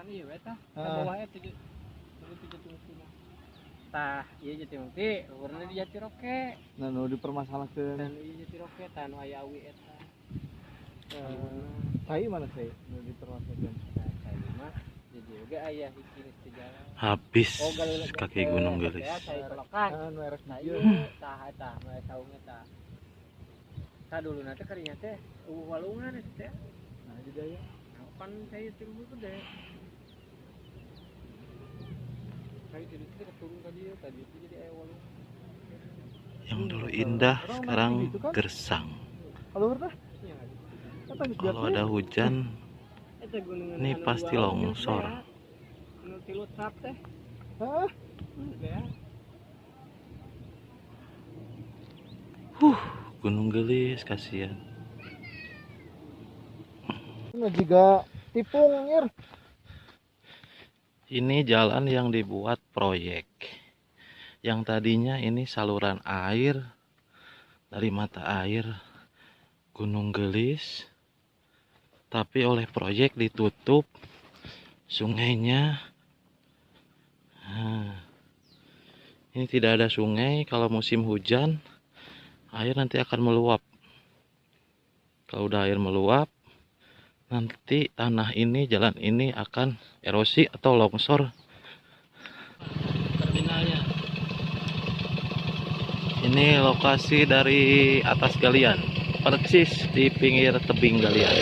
Ieu we tah. Ka bawah eta Jati Mukti. Tah, ieu Jati Mukti, luhurna di Jati Roke. Nah, nu dipermasalahkeun. Dan ieu Jati Roke tah nu aya awi eta. Cai mana cai? Nu dipermasalahkeun. Nah, cai mah jadi juga aya hiji geus teu jalan. Habis Oh, galeuleut kaki Gunung Geulis. Ya, cai pelokan. Ah, nu erek Nah, ieu. ieu tah eta nu aya saung eta. Tah dulu nanti karinya teh eueuh walungan eta teh. Nah, jadi aya. Nah, pan cai ti luhur gede. Cai ti ditu teh turun ka dieu, tadi itu jadi aya walungan. Yang dulu indah sekarang gersang. Kaluhur tah? Iya. Eta geus Kalau ada hujan Eta gunungan ini anu pasti dua longsor. teh, anu tilu trap teh. Hah? Ya. Gunung Geulis kasihan. Ini juga tipung ir. Ini jalan yang dibuat proyek. Yang tadinya ini saluran air dari mata air Gunung Geulis, tapi oleh proyek ditutup sungainya. Nah, ini tidak ada sungai. Kalau musim hujan air nanti akan meluap. Kalau udah air meluap, nanti tanah ini, jalan ini akan erosi atau longsor. Terminalnya. Ini lokasi dari atas galian, persis di pinggir tebing galian.